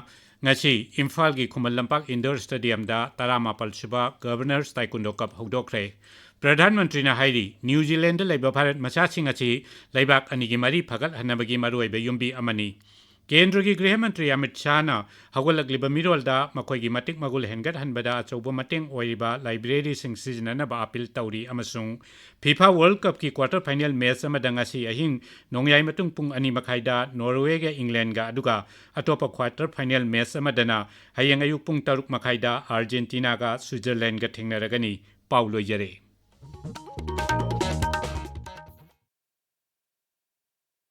ꯉꯁꯤ ꯏꯝꯐꯥꯜꯒꯤ ꯈꯨꯃꯟ ꯂꯝꯄꯥꯛ ꯏꯟꯗꯣꯔ ꯁ꯭ꯇꯦꯗꯤꯌꯝꯗ ꯇꯔꯥꯃꯥꯄꯜ ꯁꯨꯕ ꯒꯚꯔꯅꯔꯁ ꯇꯥꯏꯀꯨꯟꯗꯣ ꯀꯞ ꯍꯧꯗꯣꯛꯈ꯭ꯔꯦ꯫ ꯄ꯭ꯔꯙꯥꯟ ꯃꯟꯇ꯭ꯔꯤꯅ ꯍꯥꯏꯔꯤ, ꯅ꯭ꯌꯨ ꯖꯤꯂꯦꯟꯗ ꯂꯩꯕ ꯚꯥꯔꯠ ꯃꯆꯥꯁꯤꯡ ꯑꯁꯤ ꯂꯩꯕꯥꯛ ꯑꯅꯤꯒꯤ ꯃꯔꯤ ꯐꯒꯠꯍꯟꯅꯕꯒꯤ ꯃꯔꯨꯑꯣꯏꯕ ꯌꯨꯝꯕꯤ ꯑꯃꯅꯤ꯫ ꯀꯦꯟꯗ꯭ꯔꯒꯤ ꯒ꯭ꯔꯤꯍ ꯃꯟꯇ꯭ꯔꯤ ꯑꯃꯤꯠ ꯁꯥꯍꯅ ꯍꯧꯒꯠꯂꯛꯂꯤꯕ ꯃꯤꯔꯣꯜꯗ ꯃꯈꯣꯏꯒꯤ ꯃꯇꯤꯛ ꯃꯒꯨꯜ ꯍꯦꯟꯒꯠꯍꯟꯕꯗ ꯑꯆꯧꯕ ꯃꯇꯦꯡ ꯑꯣꯏꯔꯤꯕ ꯂꯥꯏꯕ꯭ꯔꯦꯔꯤꯁꯤꯡ ꯁꯤꯖꯤꯟꯅꯅꯕ ꯑꯥꯄꯤꯜ ꯇꯧꯔꯤ ꯑꯃꯁꯨꯡ ꯐꯤꯐꯥ ꯋꯥꯔꯜꯗ ꯀꯞꯀꯤ ꯀ꯭ꯋꯥꯔꯇꯔ ꯐꯥꯏꯅꯦꯜ ꯃꯦꯆ ꯑꯃꯗ ꯉꯁꯤ ꯑꯍꯤꯡ ꯅꯣꯡꯌꯥꯏ ꯃꯇꯨꯡ ꯄꯨꯡ ꯑꯅꯤ ꯃꯈꯥꯏꯗ ꯅꯣꯔꯋꯦꯒ ꯏꯪꯂꯦꯟꯗꯒ, ꯑꯗꯨꯒ ꯑꯇꯣꯞꯄ ꯀ꯭ꯋꯥꯔꯇꯔ ꯐꯥꯏꯅꯦꯜ ꯃꯦꯆ ꯑꯃꯗꯅ ꯍꯌꯦꯡ ꯑꯌꯨꯛ ꯄꯨꯡ ꯇꯔꯨꯛ ꯃꯈꯥꯏꯗ ꯑꯥꯔꯖꯦꯟꯇꯤꯅꯥꯒ ꯁ꯭ꯋꯤꯖꯔꯂꯦꯟꯗꯒ ꯊꯦꯡꯅꯔꯒꯅꯤ꯫ ꯄꯥꯎ ꯂꯣꯏꯖꯔꯦ꯫